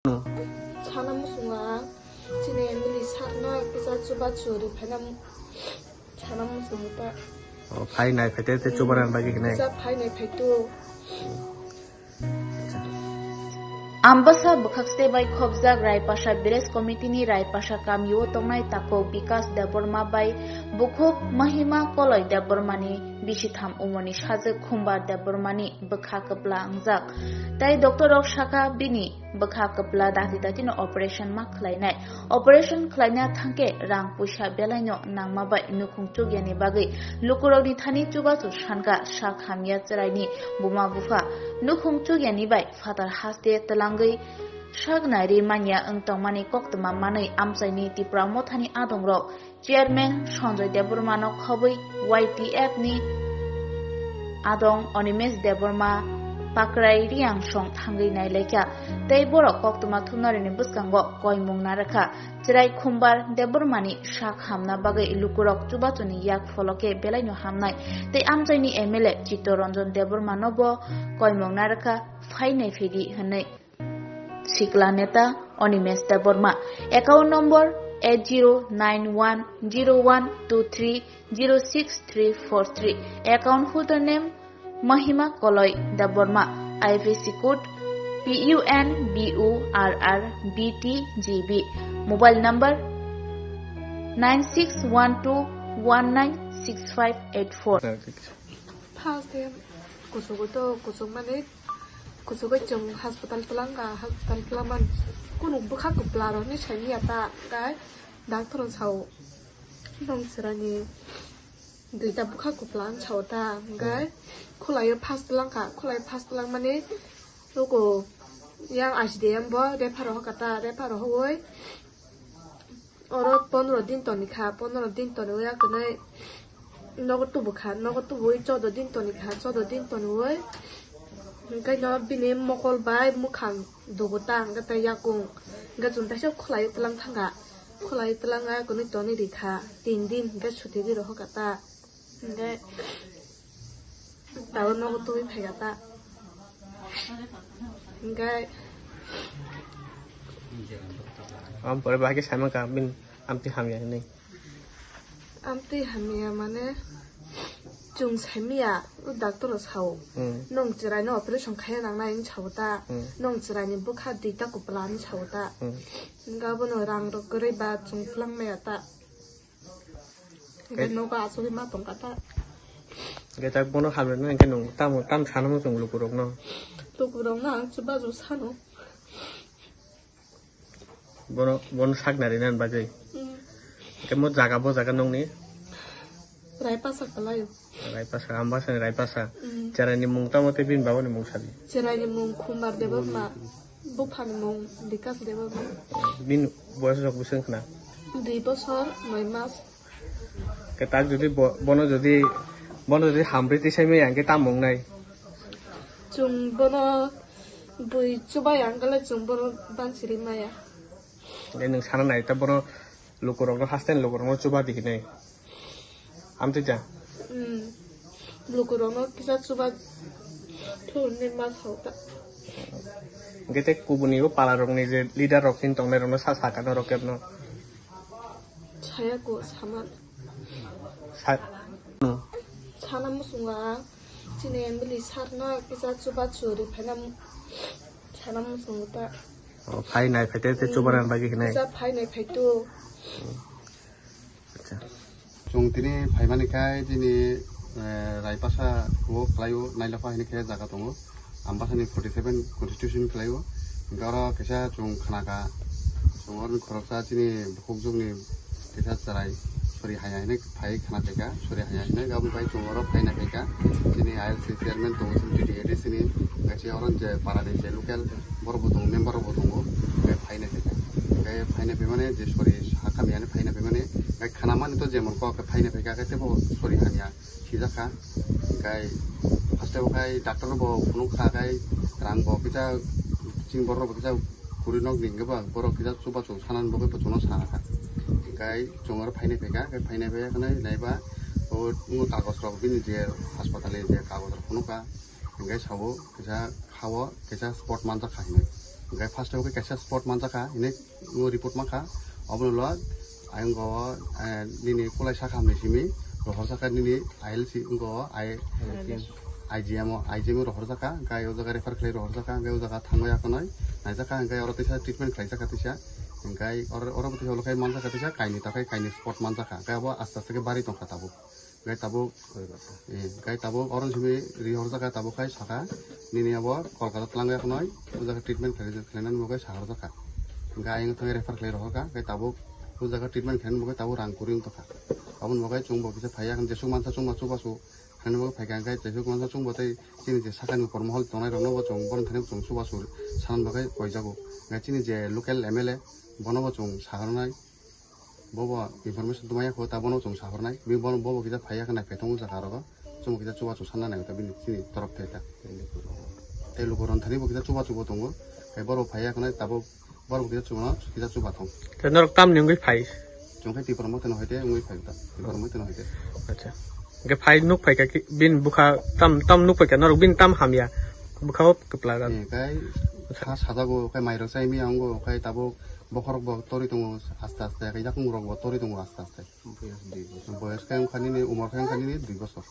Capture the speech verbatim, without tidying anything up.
Sana muchungo ang chini M L A sir no kisa chubachu ri phaina sana muchungo ta. O, phai nai phai te, te chubaran bagwi hinai. Kisa phai nai phai tu. Ambasa bwkhak site bai khobjak Raipasa Village Committee ni Raipasa kamio tongnai takhuk Bikas Debbarma bai bukhuk Mahima Koloi Debbarma ni bisitham umorni sajwk Khumbar Debbarma ni bwkha kwpla wngjak. Tai doctor rok saka bini bwkha kwpla dati dati no operation ma khlainai. Operation khlaina thangkhe rang puisa belai no nangma bai nukhung chukyani bagwi lukurokni thani chubachu sanka sak hamya chwraini buma bupha nukhung chukyani bai phatar haste twlangwi sak nairi manya wng tongmani koktwma manwi amchaini Tipra Mothani adongrok Chairman Sanjoy Debbarma no khobwi Y T F ni adong Animesh Debbarma Pakrai Riangsong thangwi nailaikha tei borok koktwma thumnarini bwskango koimung narwkha. Chwrai Khumbar Debbarmani sak hamna bagwi lukurok chubachuni yak pholo khe belaino hamnai tei amchaini M L A Chittoranjan Debbarma no bo koimung narwkha, phai naiphidi hwnwi. Sikla Neta Animesh Debbarma, account number eight zero nine one zero one two three zero six three four three, account holder name Mahima Koloi Debbarma, I F S C code P U N B U R R B T G B, mobile number nine six one two one nine six five eight four. First day kuchugo to kuchuk mani kuchugo chwng hospital twlangkha, hospital twlangmani kunu bwkha kwpla rokni saimanya ta, tai doctor rok sao nong chwraini duita bwkha kwpla ang sao ta, hwnkhe khwlaio first twlangkha, khwlai first twlangmani nugo yang I C D M bo refer rok hoka ta, refer rok hogoi oro pondro din toni kha, pondro din toni ya kwnai nogo tubu kha, nogo tubu wi choudo din toni kha, choudo din toni wi hwnkhe no bini mokol bai mukhang dugo ta, hwnkhe tei yakung hwnkhe chwng teisa khwlai twlang thangkha, khwlai twlang ya kwnwi toni ri kha, tin din hwnkhe suti ri rohor kha ta. Hingke tabuk nogo tubui phaikha ta. Hingke am pore bahai khe saimang kha bini amtwi hamya hinwi. Amtwi hamya mane chwng saimanya, o doctor rok sao. Hmm. Nwng chwraino operation khaina nangnai hinwi sao ta. Hmm. Nwng chwraini bwkha duita kwpla hinwi sao ta. Hmm. Hingke abono rang rok kwrwi ba chwng twlang maya ta. Hingke nogo achugwi ma tongkha ta. Hingke tak bono hamya no hingke nwng tamo, tam sana muchung lukurokno? Lukurokno ang chubachu sano. Bono, bono sakna rinani bagwi? Mm. Hingke mo jaga, bo jaga nongni? Raipasa kwlaio. Raipasa, Ambasani Raipasa. Mm. Cheraini mung tamo tei bini babani mung sabi? Cheraini mung Khumbar Debbarma. Buphani mung Bikas Debbarma. Bini boyos rok bwswk wngkha na? Dui bosor noi mas. Khe tak jodi bo-, bono jodi, bono jodi hamri tisai maya hingke tamo wngnai? Chwng bono bui chubai ang khe le chwng bono bansiri maya. Hingke nwng sana nai ta bono lukurokno, haste ni lukurokno chuba di hinwi. Amtwi cha? Hmm. Lukurokno kisa chuba thurni ma sao ta. Hingke tei kubuni o pala rokni je leader rok hin tongnai rokno sa, sakha norok kebno? Saya ko sama. Sa-, no. Sana muchungo ang chini M L A sir no kisa chuba churi phaina sana muchungo ta. O, phai nai phai te, te chubaran bagwi hinai. Kisa phai nai phai tu. Acha. Chwng tini phaimani khe chini, eh, Raipasa o khlaio, Nailapha hini khe jaga tongo. Ambasani forty seven constitution khlaio. Hingke oro kaisa chwng khnakha, chwng oroni khoroksa chini bukhukjwkni kaisa chwrai sori haya hinwi phai khna phaikha, sori haya hinwi. Aboni bai chwng oro phaina phaikha. Chini I L C chairman tongo, chini T T A D C ni, kaisa oro je parani je local borok bo tongo, member rok bo tongo, hingke phaina phaikha. Hingke phaina phaimani je sori sakha miyani phaina phaimani, hingke khnamani to jemon kok khe phaina phaikha, hingke tebo sori hamya sijak kha. Hingke haste bo khai doctor bo phunuk kha, khai rang bo kisa chini borok bo kisa kuri nok ni hingke ba borok kisa chubachu sanani bagwi bo chwngno sana kha. Hingke chwng oro phaina phaikha, hingke phaina phaikha nai naiba o kagoj rok bini je hospital ni je kagoj rok phunuk kha. Hingke sabo kisa khao kisa spot manjak kha hinwi. Hingke first o khe kaisa spot manjakha, hini o report mankha, obono lo ayang go, eh, nini kulai sakha hamni simi rohorjakha nini I L C wngko, I, I G M o, I G M o rohorjakha, hingke o jaga refer khlai rohorjakha, hingke o jaga thangwi akhonoi naijakha, hingke oro teisa treatment khlaijakha teisa, hingke oro, oro bo teisa ulo khe manjakha teisa kainwi takhai kainwi spot manjakha, hingke abo aste aste khe bari tongkha tabuk. Gai tabuk, eh, gai tabuk oron simi ri horjak, gai tabuk khai saka, nini abo Kolkata twlang ya khonoi, o jaga treatment khlai, khlainani bagwi sa horjak kha. Gai ang thangwi refer khlai rohor kha, gai tabuk o jaga treatment khlainani bagwi tabuk rang kwrwi wng tongkha. Aboni bagwi chwng bo kisa phaiya, jesuk mansa chwng ma chubachu khlainani bagwi phaikha, gai jesuk mansa chwng bo tei chini je sakani upor mohol tongnai rokno bo chwng bono thani chwng chubachu sanani bagwi koijago. Gai chini je local M L A bono bo chwng sa hornai. Bobo information tongmaya kho, ta bono chwng sahornai. Bini bono bobo kisa phaiya khe naiphaithang wngkha aro. Chwngbo kisa chubachu sanna nai ta bini chini torop thai ta. Tei luku ron thani bo kisa chubachu bo tongo. Tei borok phaiya khe nai tabuk borok kisa chubano kisa chuba thong. Te norok tamni wngwi phai? Chwng khe Tipra Motha no hoite wngwi phai ta. Tipra Motha no hoite. Acha. Hingke phai nuk phai kha ki, bini bwkha tam, tam nuk phai kha norok bini tam hamya. Bwkha o kwpla gak. Eh, kai sa sajago, kai mairok chai mi ango, kai tabuk bokhorok bo tori tongo aste aste, kai yakung rok bo tori tongo aste aste. Boyos dui bosor. Boyos khe wngkha nini, umor khe wngkha nini dui bosor.